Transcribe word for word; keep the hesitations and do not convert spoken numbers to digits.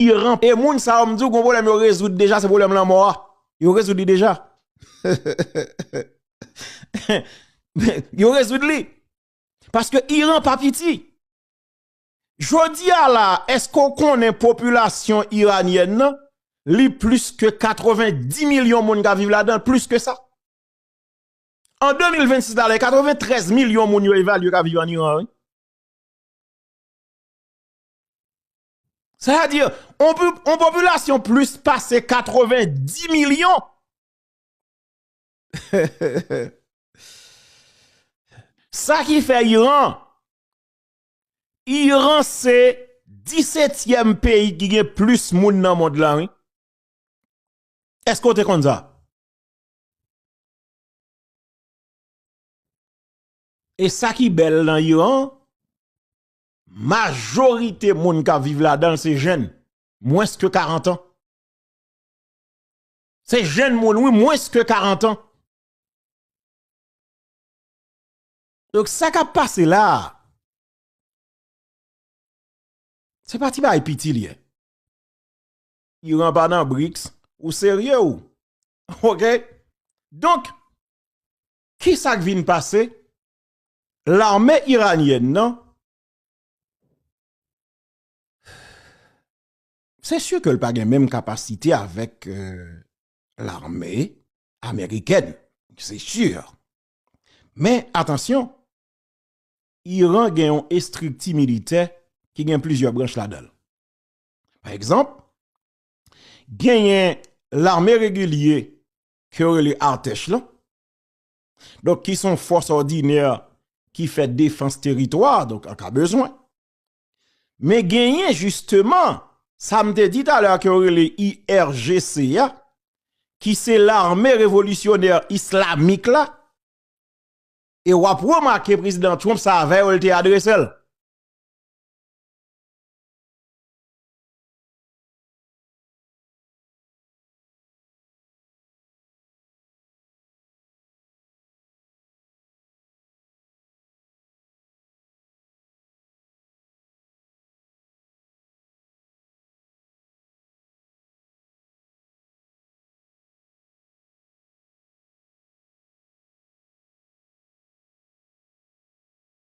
Iran. E moun sa yo, m di w, gon pwoblèm yo rezoud deja, se pwoblèm lanmò a. Yo rezoud li deja. Yo rezoud li. Paske Iran pa piti. Jodi a la, èske w konnen popilasyon iranyèn nan, li plis ke katrevendis milyon moun k ap viv ladan l, plis ke sa? An de mil vennsis la, la, katreventrèz milyon moun yo evalye k ap viv an Iran, wi. Sa vle di, on, pi- on popilasyon plis pase katrevendis milyon. Sa ki fè Iran, Iran se disetyèm peyi ki gen plis moun nan mond lan, wi. Èske w te konn sa? E sa ki bèl nan Iran, majorite moun k ap viv ladan l se jèn, mwens ke karant an. Se jèn moun, wi, mwens ke karant an. Donk, sa k ap pase la a, se pa ti bagay piti li ye. Iran pa nan briks, ou serye ou? Oke? Donk, ki sa k vin pase? Lame iranyèn nan, se si ke l pa gen menm kapasite avèk, euh, lame amerikèn. Se si. Men, atansyon, Iran gen yon estrikti militè ki gen plizyè branch ladan l. Pa egzanp, genyen lame regilye ke yo rele Artèch lan, donk ki se yon fòs òdinè ki fè defans teritwa, donk an ka bezwen. Men genyen jisteman, sa m te di talè a ke yo rele I R G C a, ki se lame revolisyonè islamik la, e w ap remake prezidan Trump se avè yo l te adrese l.